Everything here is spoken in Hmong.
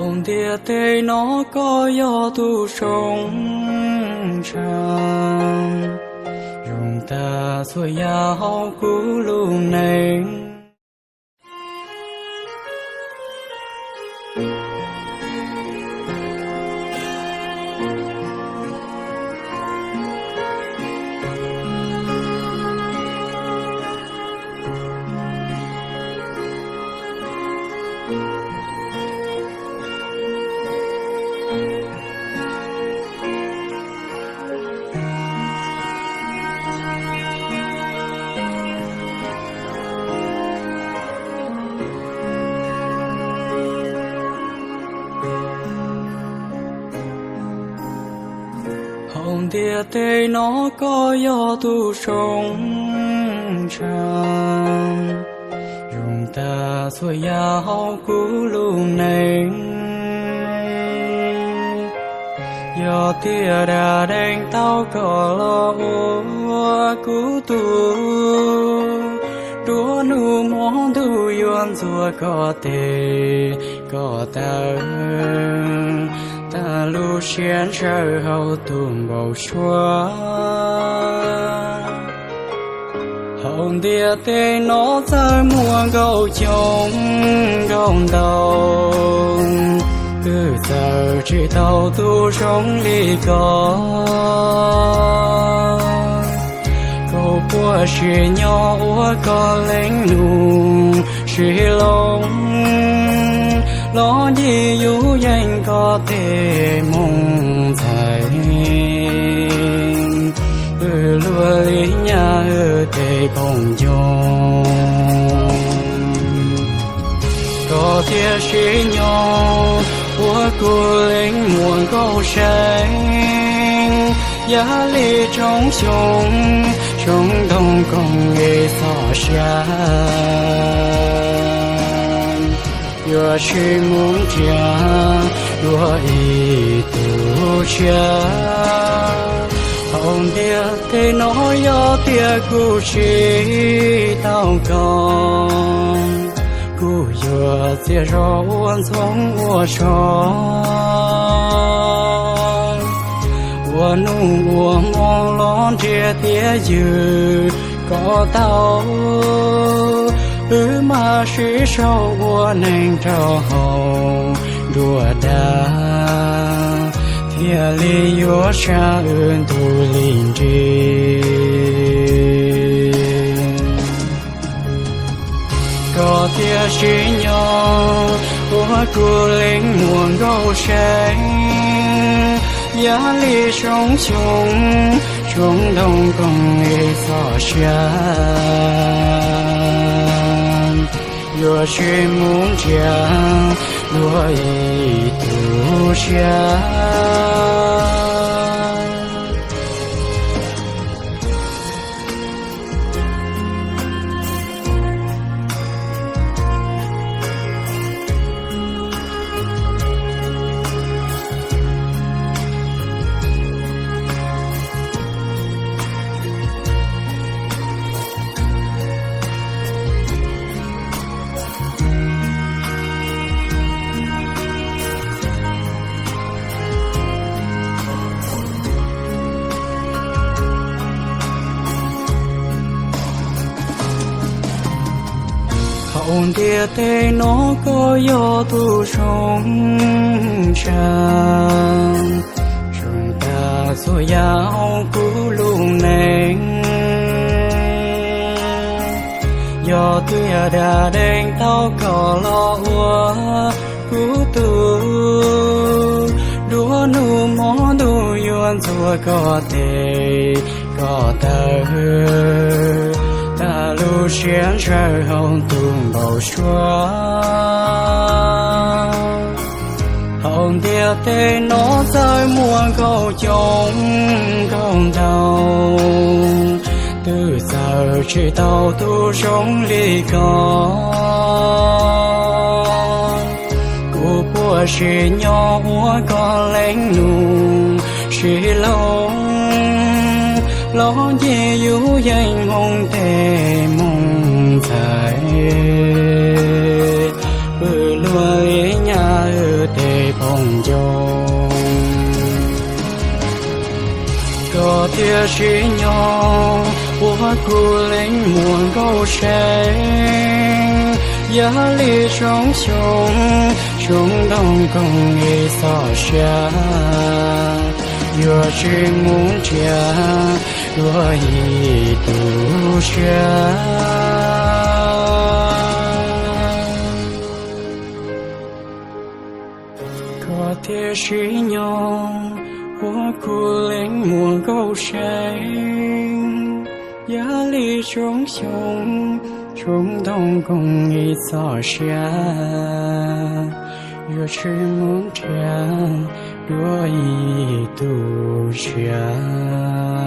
Hauv ntiaj teb no koj yog tus zoo tshaj, zoo tag txhua yam hauv kuv lub neej. Hauv ntiaj teb no koj yog tus zoo tshaj, zoo tag txhua yam hauv kuv lub neej. Yog tias dag deev tau koj los ua kuv tug, dua nug hmo ntuj yuav ntxuav koj tes koj taw, tag lub siab ntshaw hauv tus npau suav. Hauv ntiaj teb no txawm muaj nkauj coob nkauj ntau, twb txawm tsis tau tus zoo li koj. Koj puas sim nyob ua koj leej nus sib loo, los ncig yus yeej koj tej moo ntxhais, luag li nyab tej phooj ywg. Koj thiaj sim nyob ua kuv leej muam nkauj seev, yam li tsoob xyoo, tsoob ntoo koom es txoj sia. Yuav sib mus nrhiav dua ib tug tshiab. Hauv ntiaj teb no yog tias kuv tsis tau koj, kuv yuav txias zog ua ntxoov ua zog, ua nug ua hmo los nrhiav thiab ywg koj tau. Wb mam sib sau ua neej rau hauv nruab dag, thiaj li yuav sab wb ntu li nrig. Koj thiaj sim nyob ua kuv leej muam nkauj seev, yam li tsoob xyoo, tsoob ntoo koom es txoj sia. Yuav sib mus nrhiav dua ib tug tshiab. Hauv ntiaj teb no koj yog tus zoo tshaj, zoo tag txhua yam hauv kuv lub neej. Yog tias dag deev tau koj los ua kuv tug, dua nug hmo ntuj yuav ntxuav koj tes koj taw, tag lub siab ntshaw hauv tus npau suav. Hauv ntiaj teb no txawm muaj nkauj coob nkauj ntau, twb txawm tsis tau tus zoo li koj. Kuv puas sim nyob ua koj leej nus sib loo, los ncig yus yeej hmoo tej moo ntxhais, pw luag li nyab tej ncoo. Koj thiaj sim nyob ua kuv leej muam nkauj seev, yog li tsoo xyoo, tsoo ntoo koog ib txoj sia, yuav tsis mus nrhiav dua ib tug tshiab. Koj thiaj sim nyob ua kuv leej muam nkauj seev, yog li tsoo xyoo, tsoo ntoo koog ib txoj sia, yuav tsis mus nrhiav dua ib tug tshiab.